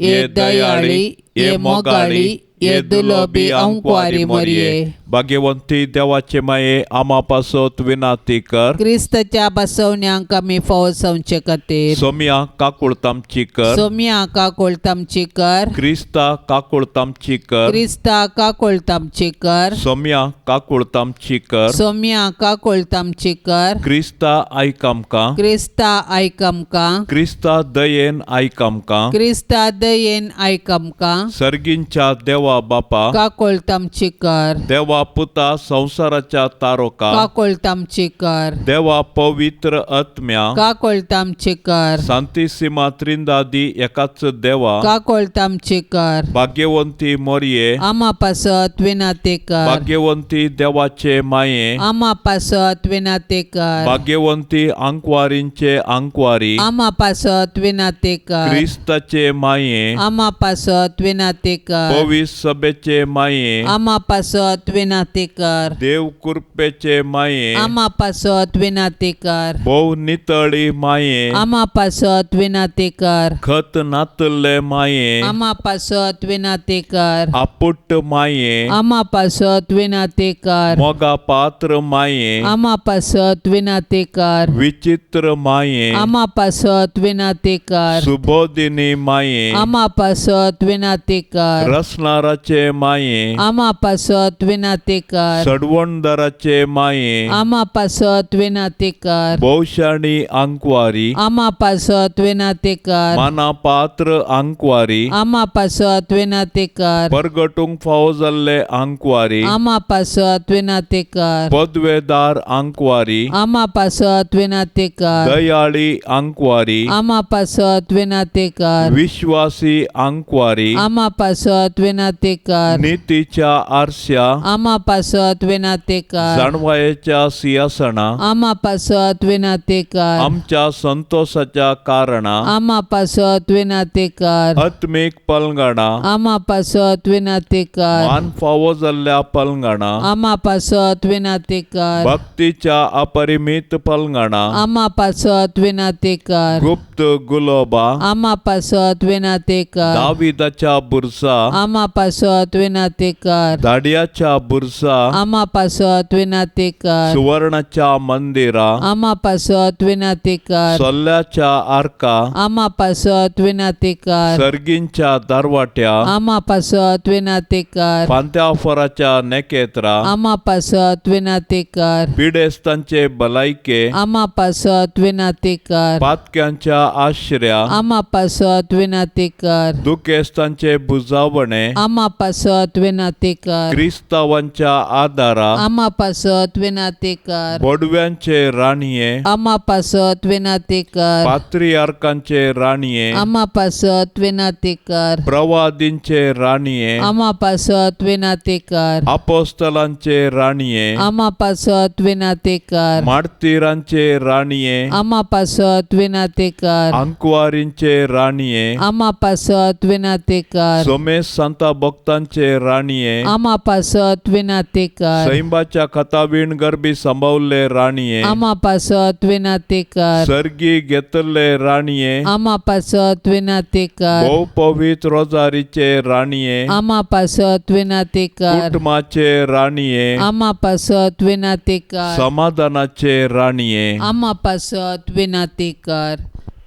हे दयाळी, हे मोगाळी, हे दुलोबी अंकवारी मरये, भाग्यवंती देवाचे माये, आमा पासत विनाती कर. क्रिस्तच्या बसवण्यांक आमी फावो जावचे खातीर. सोम्या काकुळतामची कर. सोम्या काकुळतामची कर. क्रिस्ता काकुळतामची कर. क्रिस्ता काकुळतामची कर. सोम्या काकुळतामची कर. सोम्या काकुळतामची कर. क्रिस्ता आयक आमकां. क्रिस्ता आयक आमकां. क्रिस्ता दयेन आयक आमकां. क्रिस्ता दयेन आयक आमकां. सर्गींच्या देवा बापा, काकुळतामची कर. देवा पुता संवसाराच्या तारोका, काकुळतामची कर. देवा पवित्र आत्म्या, काकुळतामची कर. सांतिसिमा त्रिंदादी एकाच देवा, काकुळतामची कर. भाग्यवंती मोरये, आमा पासत विनाती कर. भाग्यवंती देवाचे माये, आमा पासत विनाती कर. भाग्यवंती आंकवारींचे आंकवारी, आमा पासत विनाती कर. क्रिस्ताचे माये, आमा पासत विनाती कर. पवित्र सभेचे माये, आमा पासत विनाती कर. देव कुरपेचे माये, आमा पासत विनाती कर. भोव नितळी माये, आमा पासत विनाती कर. खत नातल्ले माये, आमा पासत विनाती कर. आपुट्ट माये, आमा पासत विनाती कर. मोगा पात्र माये, आमा पासत विनाती कर. विचित्र माये, आमा पासत विनाती कर. सुबोधिनी माये, आमा पासत विनाती कर. रसनाराचे माये, आमा पासत विनाती कर. सडवणदाराचे माये, आमा पासत विनाती कर. भोवशाणी आंकवारी, आमा पासत विनाती कर. माना पात्र आंकवारी, आमा पासत विनाती कर. परगटूंक फावो जाल्ले आंकवारी, आमा पासत विनाती कर. पदवेदार आंकवारी, आमा पासत विनाती कर. दयाळी आंकवारी, आमा पासत विनाती कर. विश्वासी आंकवारी, आमा पासत विनाती कर. नितीच्या आरश्या, आमा पासत विनाती कर. जाणवायेच्या सिंहासना, आमा पासत विनाती कर. आमच्या संतोषाच्या कारणा, आमा पासत विनाती कर. आत्मीक पलंगणा, आमा पासत विनाती कर. मान फावो जाल्ल्या पलंगणा, आमा पासत विनाती कर. भक्तीच्या अपरिमित पलंगणा, आमा पासत विनाती कर. गुप्त गुलोबा, आमा पासत विनाती कर. दाविदाच्या बुरसा, आमा पासत विनाती कर. धाडयाच्या बुरसा, आमा पासत विनाती कर. सुवर्णाच्या मंदिरा, आमा पासत विनाती कर. सोल्ल्याच्या आर्का, आमा पासत विनाती कर. सर्गींच्या दारवाट्या, आमा पासत विनाती कर. फांत्याफराच्या नेकेत्रा, आमा पासत विनाती कर. पिडेस्तांचे भलायके, आमा पासत विनाती कर. पातक्यांच्या आश्र्या, आमा पासत विनाती कर. दुखेस्तांचे बुजावणे, आमा पासत विनाती कर. क्रिस्तावांच्या आदारा, आमा पासत विनाती कर. बोडव्यांचे राणये, आमा पासत विनाती कर. पात्रियार्कांचे राणये, आमा पासत विनाती कर. प्रवादींचे राणये, आमा पासत विनाती कर. अपोस्तलांचे राणये, आमा पासत विनाती कर. मार्तीरांचे राणये, आमा पासत विनाती कर. आंकवारींचे राणये, आमा पासत विनाती कर. सोमेश सांता भक्तांचे राणये, आमा पासत विनाती कर. सैंबाच्या कथावीण गर्भी सांबावल्ले राणये, आमा पासत विनाती कर. सर्गी घेतल्ले राणये, आमा पासत विनाती कर. भोव पवित्र रोजारीचे राणये, आमा पासत विनाती कर. कुटुंबाचे राणये, आमा पासत विनाती कर. समाधानाचे राणये, आमा पासत विनाती कर.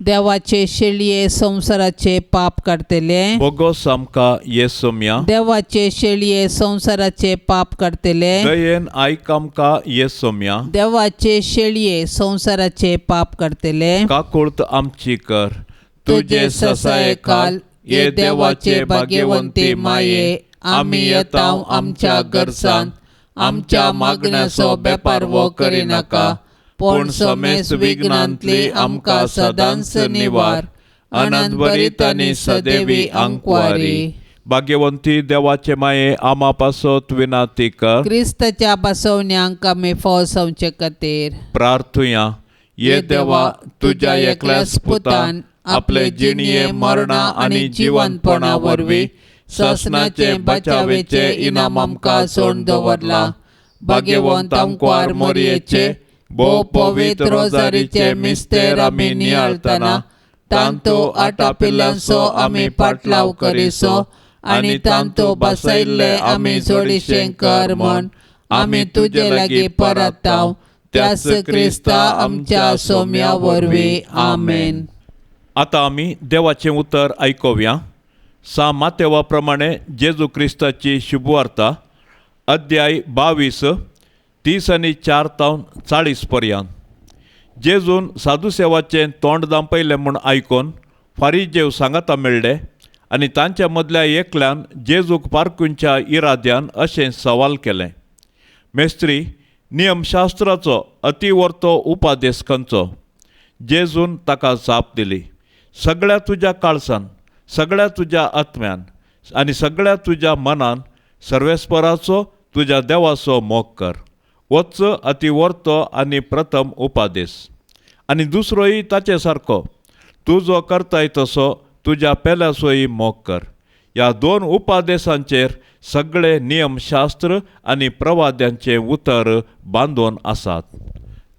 देवाचे शेळये संवसाराचे पाप काडतले. बोगोस आमकां येसोम्या, देवाचे शेळये संवसाराचे पाप काडतले. दयेन आयक आमकां येसोम्या, देवाचे शेळये संवसाराचे पाप काडतले. काकुळत आमची कर. तुजे ससायेखाल ये देवाचे भाग्यवंती माये, आमी येता आमच्या गरजान, आमच्या मागण्याचो बेपारवो करिनाका, पूण समेस विघ्नांतली आमकां सदांच निवार. आनंदभरीत आनी सदैवी आंकवारी. भाग्यवंती देवाचे माये, आमा पासत विनाती कर. क्रिस्ताच्या बसवण्यांक आमी फौज खातीर प्रार्थुया. ये देवा, तुज्या एकल्याच पुतान आपले जिणये मरणा आनी जिवंतपणा वरवीं सासणाचे बचावेचे इनाम आमकां सोडून दवरला. भाग्यवंत आंकवार मोरयेचे भोव पवित्र रोजारीचे मिस्तेर आमी नियाळतना तांतू आटापिल्यांचो आमी पाटलाव करिसो आनी तांतू बसयल्ले आमी जोडीशें कर म्हण आमी तुजे लागीं परताव त्याच क्रिस्ता आमच्या सोम्या वरवीं. आमेन. आतां आमी देवाचें उतर आयकुया. सा मातेवा प्रमाणे जेजू क्रिस्ताची शुभवार्ता, अध्याय 22, 34 तावन 40 पर्यंत. जेजून साधुसेवाचें तोंड दांपयलें म्हूण आयकून फारीजेव सांगाता मेळ्ळे आनी तांच्या मदल्या एकल्यान जेजूक पारखुंच्या इराद्यान अशें सवाल केलें, मेस्त्री, नियमशास्त्राचो अतिवर्तो उपादेश खंयचो? जेजून ताका जाप दिली, सगळ्या तुज्या काळसान, सगळ्या तुज्या आत्म्यान आनी सगळ्या तुज्या मनान सर्वेस्पराचो तुज्या देवाचो मोग कर. वच अतिवर्तो आनी प्रथम उपादेश. आनी दुसरोय ताचे सारको, तूं जो करताय तसो तुज्या पेल्याचोय मोग कर. ह्या दोन उपादेशांचेर सगळे नियमशास्त्र आनी प्रवाद्यांचें उतर बांदून आसात.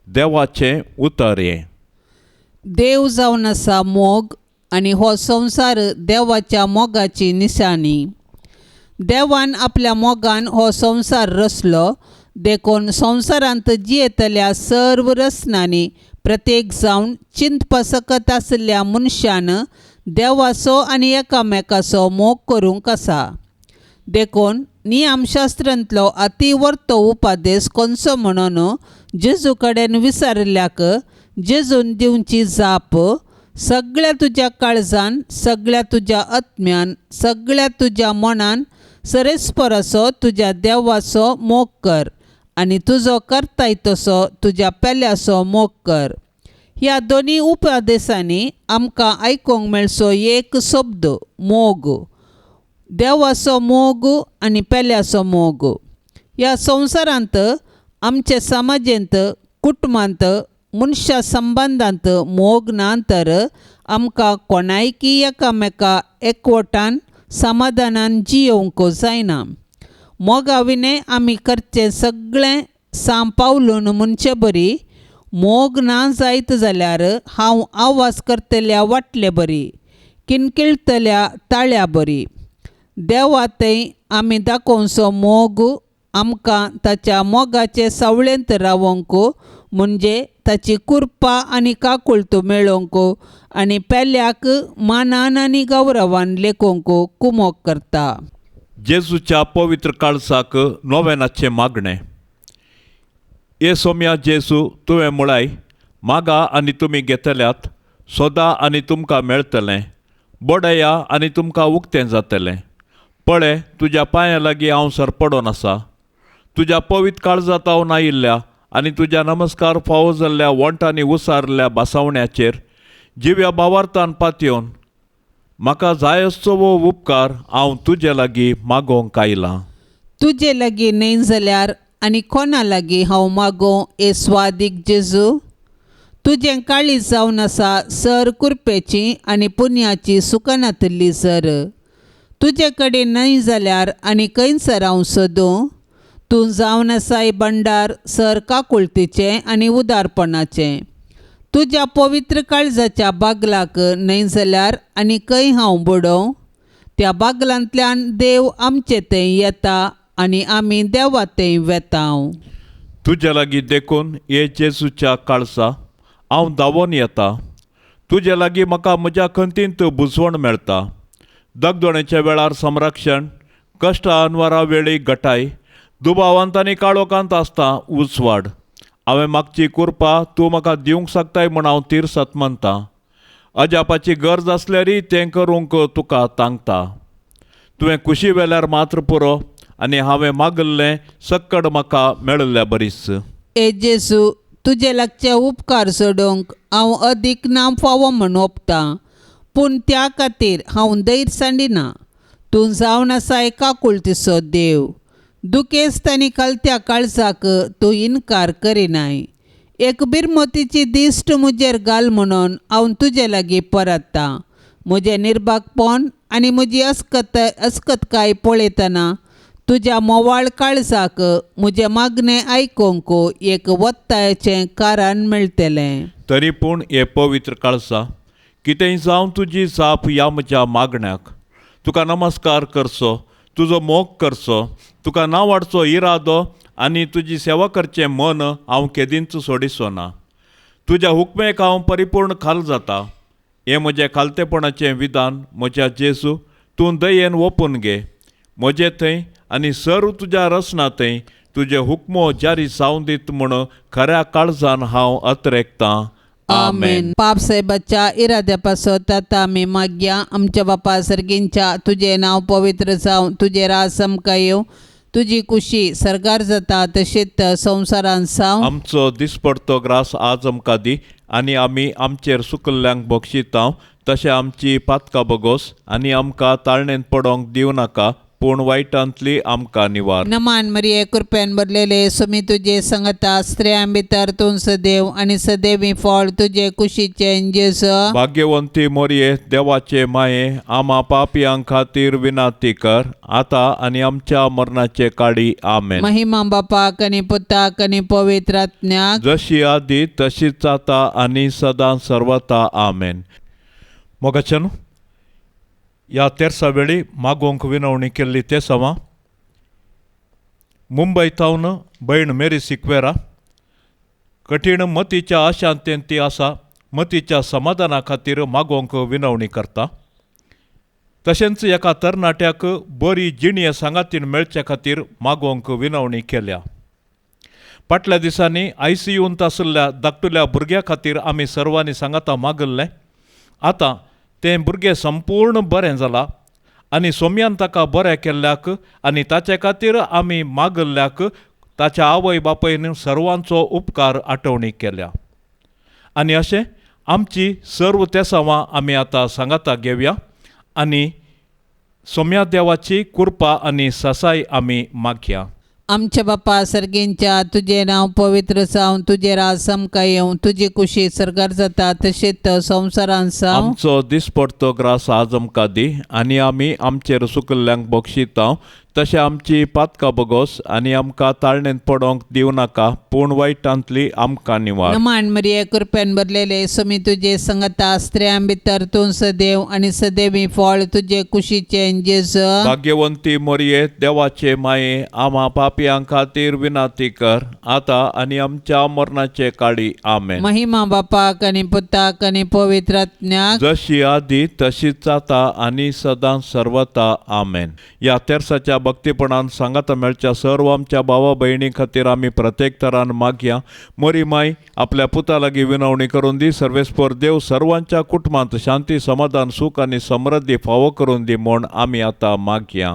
देवाचें उतर हें. देव जावन आसा मोग आनी हो संवसार देवाच्या मोगाची निशाणी. देवान आपल्या मोगान हो संवसार रचलो देखून संवसारांत जियेतल्या सर्व रचनांनी प्रत्येक जावन चिंतपा सकत आशिल्ल्या मनशान देवाचो आनी एकामेकाचो मोग करूंक आसा. देखून नियमशास्त्रांतलो अतिवर्तो उपादेश कोणसो म्हणून जेजू कडेन विचारिल्ल्याक जेजून दिवची जाप सगळ्या तुज्या काळजान, सगळ्या तुज्या आत्म्यान, सगळ्या तुज्या मनान सरेस्पराचो तुज्या देवाचो मोग कर आनी तुजो करताय तसो तुज्या पेल्याचो मोग कर. ह्या दोनी उपदेशांनी आमकां आयकूंक मेळचो एक शब्द मोग, देवाचो मोग आनी पेल्याचो मोग. ह्या संवसारांत आमचे समाजेंत, कुटुंबांत, मनशा संबंदांत मोग ना तर आमकां कोणायकी एकामेका एकवटान समाधानान जियोवंक जायना. मोगा विणें आमी करचें सगळें सांपावलून म्हणचे बरी मोग ना जायत जाल्यार हांव आवाज करतल्या वाटले बरी, किणकिळतल्या ताळ्या बरी. देवा थंय आमी दाखोवचो मोग आमकां ताच्या मोगाचे सावळेंत रावोंक म्हणजे ताची कृपा आनी काकुळट मेळोवंक आनी पेल्याक मानान आनी गौरवान लेखोवंक कुमोक करता. जेजूच्या पवित्र काळसाक नोवेनाचें मागणें. हे सोम्या जेजू, तुवें म्हळाय, मागा आनी तुमी घेतल्यात, सोदा आनी तुमकां मेळटलें, बडया आनी तुमकां उक्तें जातलें. पळय, तुज्या पांयां लागीं हांव सरपडोन आसा. तुज्या पवित्र काळजांत हांव आयिल्ल्या आनी तुज्या नमस्कार फावो जाल्ल्या वोंटांनी उसारल्या बासावण्याचेर जिव्या भावार्थान पातयेवन म्हाका जाय आसचो हो उपकार हांव तुजे लागीं मागोवंक आयलां. तुजे लागीं न्हय जाल्यार आनी कोणा लागीं हांव मागों हे स्वादीक जेजू? तुजें काळीज जावन आसा सर कुरपेची आनी पुण्याची सुकनातिल्ली सर. तुजे कडेन न्हय जाल्यार आनी खंयसर हांव सोदूं? तूं जावन आसाय भंडार सर काकुळतीचें आनी उदारपणाचें. तुज्या पवित्र काळजाच्या बागलाक न्हय जाल्यार आनी खंय हांव बडोवं? त्या बागलांतल्यान देव आमचे थंय येता आनी आमी देवा थंय वेता. तुज्या लागीं देखून हे जेजूच्या काळसा हांव धांवोन येता. तुजे लागीं म्हाका म्हज्या खंतींत बुजवण मेळटा. दगदोणेच्या वेळार संरक्षण, कश्ट अनवरा वेळी गटाय, दुबावांत आनी काळोखांत आसता उजवाड. हांवें मागची कृपा तूं म्हाका दिवंक शकताय म्हूण हांव तिरसत मानतां. अजापाची गरज आसल्यारय तें करूंक तुका तांकता. तुवें कुशी वेल्यार मात्र पुरो आनी हांवें मागिल्लें सक्कड म्हाका मेळिल्ल्या बरीच. ए जेजू, तुजे लागचे उपकार सोडूंक हांव अदीक ना फावो म्हूण ओपतां, पूण त्या खातीर हांव धैर्य सांडिना. तूं जावन आसाय काकुळतीचो देव. दुखेस्त आनी कलत्या काळजाक तूं इनकार करिनाय. एक बिरमतीची दिश्ट म्हजेर घाल म्हणून हांव तुजे लागीं परततां. म्हजें निर्भागपण आनी म्हजी अस्कतकाय पळयतना तुज्या मोवाळ काळजाक म्हजें मागणें आयकूंक एक वत्तायेचें कारण मेळटलें. तरी पूण हे पवित्र काळसा, कितेंय जावं तुजी जाप ह्या म्हज्या मागण्याक. तुका नमस्कार करचो, तुजो मोग करचो, तुका ना वाडचो इरादो आनी तुजी सेवा करचें मन हांव केदींच सोडिचो ना. तुज्या हुकमेक हांव परिपूर्ण खाल जाता. हें म्हजें खालतेपणाचें विधान म्हज्या जेजू, तूं दयेन ओपून घे. म्हजे थंय आनी सर्व तुज्या रचना थंय तुजे हुकमो जारी जावं दीत म्हूण खऱ्या काळजान हांव अत्रेकतां. आमेन. पाप साहेबाच्या इराद्या पासत आतां आमी मागया. आमच्या बापा सर्गींच्या, तुजें नांव पवित्र जावं, तुजें राज आमकां येवं, तुजी कुशी सर्गार जाता तशीच संवसारांत जावं. आमचो दिसपडतो ग्रास आज आमकां दी आनी आमी आमचेर सुकल्ल्यांक बक्षितांव तशें आमची पातकां बगोस आनी आमकां ताळणेंत पडोंक दिवं नाका, पूण वायटांतली आमकां निवार. नमान मरिये, कृपेन भरलेले, सुमी तुजे संगता, स्त्रियां भितर तूं सदैव आनी सदैवी फळ तुजे कुशीचें जेजू. भाग्यवंती मोरये, देवाचे माये, आमा पापयां खातीर विनाती कर, आतां आनी आमच्या मरणाचे काडी. आमेन. महिमा बापाक आनी पुताक आनी पवित्र आत्म्याक. जशी आदी तशीच आतां आनी सदां सर्वता. आमेन. मोगाच्यान ह्या तेरसा वेळी मागोवंक विनवणी केल्ली ते सवा मुंबय थावन भयण मेरी सिक्वेरा कठीण मतीच्या आशांतेन ती आसा, मतीच्या समाधाना खातीर मागोवंक विनवणी करता. तशेंच एका तरणाट्याक बरी जिणये सांगातीन मेळचे खातीर मागोवंक विनवणी केल्या. फाटल्या दिसांनी आयसीयूंत आशिल्ल्या धाकटुल्या भुरग्या खातीर आमी सर्वांनी सांगाता मागल्लें. आतां तें भुरगें संपूर्ण बरें जालां आनी सोम्यान ताका बरें केल्ल्याक आनी ताचे खातीर आमी मागल्ल्याक ताच्या आवय बापायन सर्वांचो उपकार आठवणी केल्या. आनी अशें आमची सर्व तेसांवां आमी आतां सांगाता घेवया आनी सोम्या देवाची कृपा आनी सासाय आमी मागया. आमच्या बापा सर्गींच्या, तुजें नांव पवित्र जावं, तुजें राज आमकां येवं, तुजी कुशी सर्गार जाता तशेंच संवसारांत जावं. आमचो दिसपडतो ग्रास आज आमकां दी आनी आमी आमचेर सुकल्ल्यांक बक्षिता तशें आमची पातकां बगोस आनी आमकां ताळणेंत पडोवंक दिवं नाका, पूण वायटांतली आमकां निवार. नमान मरिये, कृपेन भरलेले, सुमी तुजे संगता, स्त्रियां भितर तूं सदैव आनी सदैवी फळ तुजे कुशीचें जेजू. भाग्यवंती मोरये, देवाचे माये, आमा पापयां खातीर विनाती कर, आतां आनी आमच्या मरणाचे काडी. आमेन. महिमा बापाक आनी पुताक आनी पवित्र आत्म्याक. जशी आदी तशीच आतां आनी सदां सर्वता. आमेन. ह्या तेरसाच्या भक्तीपणान सांगाता मेळच्या सर्व आमच्या भावा भयणी खातीर आमी प्रत्येक तरान मागया. मोरी माय आपल्या पुता लागीं विनवणी करून दी. सर्वेस्पर देव सर्वांच्या कुटुंबांत शांती, समाधान, सूख आनी समृद्धी फावो करून दी म्हूण आमी आतां मागया.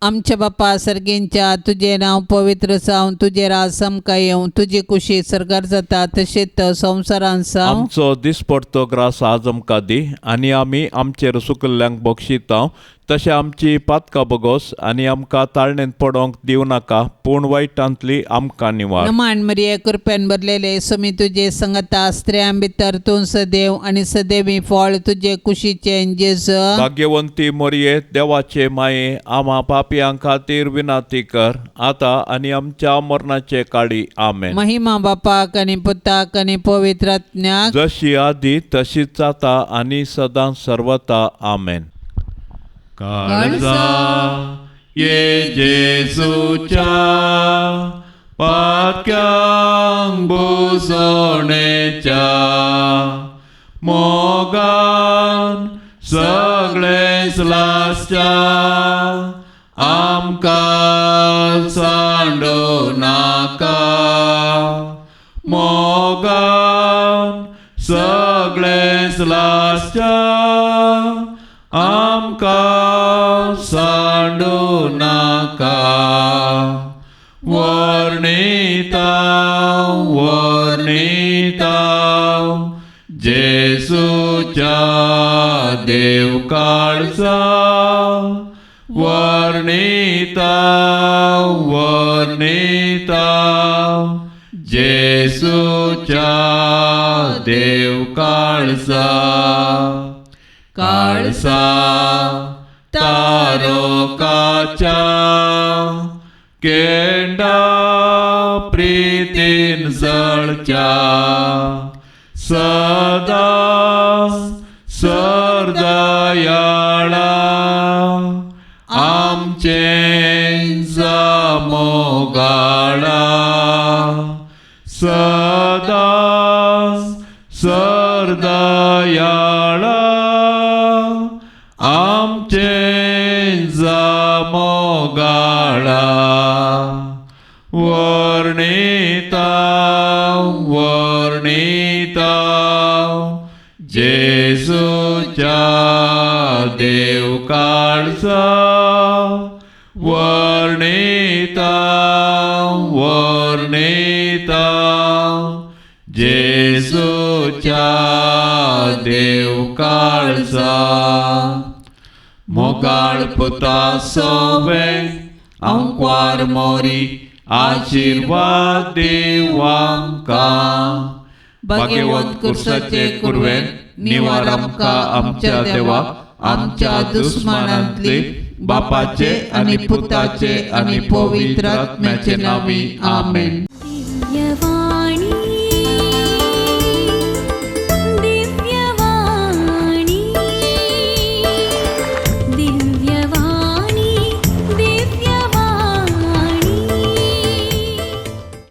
आमच्या बापा सर्गींच्या, तुजें नांव पवित्र जावं, तुजें राज आमकां येवं, तुजी कुशी सर्गार जाता तशेंच संवसारांत जावं. आमचो दिसपडतो ग्रास आज आमकां दी आनी आमी आमचेर सुकल्ल्यांक बक्षिता तशें आमची पातकां बगोस आनी आमकां ताळणेंत पडोवंक दिवं नाका, पूण वायटांतली आमकां निवार. नमान मरिये, कृपेन भरलेले, सुमी तुजे संगता, स्त्रियां भितर तूं सदैव आनी सदैवी फळ तुजे कुशीचें जेजू. भाग्यवंती मोरये, देवाचे माये, आमा पापयां खातीर विनाती कर, आतां आनी आमच्या मरणाचे काडी. आमेन. महिमा बापाक आनी पुताक आनी पवित्र आत्म्याक. जशी आदी तशीच आतां आनी सदां सर्वता. आमेन. काळजा ये जेजूच्या पाक्यांक बुजोणेच्या मोगान सगळेच लासच्या आमकां सांडू नाका, मोगान सगळेच लासच्या आमकां सांडू नाका. वर्णिता वर्णिता जेजूच्या देव काळजा, वर्णिता वर्णिता जेजूच्या देव काळजा. काळसा तारोकाच्या केंडा प्रीतीन जळच्या सदा सरदयाळा आमचें मोगाळा, सदा सरदयाळा आमचें मोगाळा. वर्णिता वर्णिता जेजूच्या देव काळजा, वर्णिता वर्णिता जेजूच्या देव काळजा. मोगाच्या मोगाळ पुता सवे आंकवार मोरी आशिर्वाद देव आमकां. भाग्यवंत कुर्साचे कुरवेन निवार आमकां आमच्या देवा आमच्या दुस्मानांतली बापाचे आनी पुताचे आनी पवित्र आत्म्याचे नांवी. आमेन.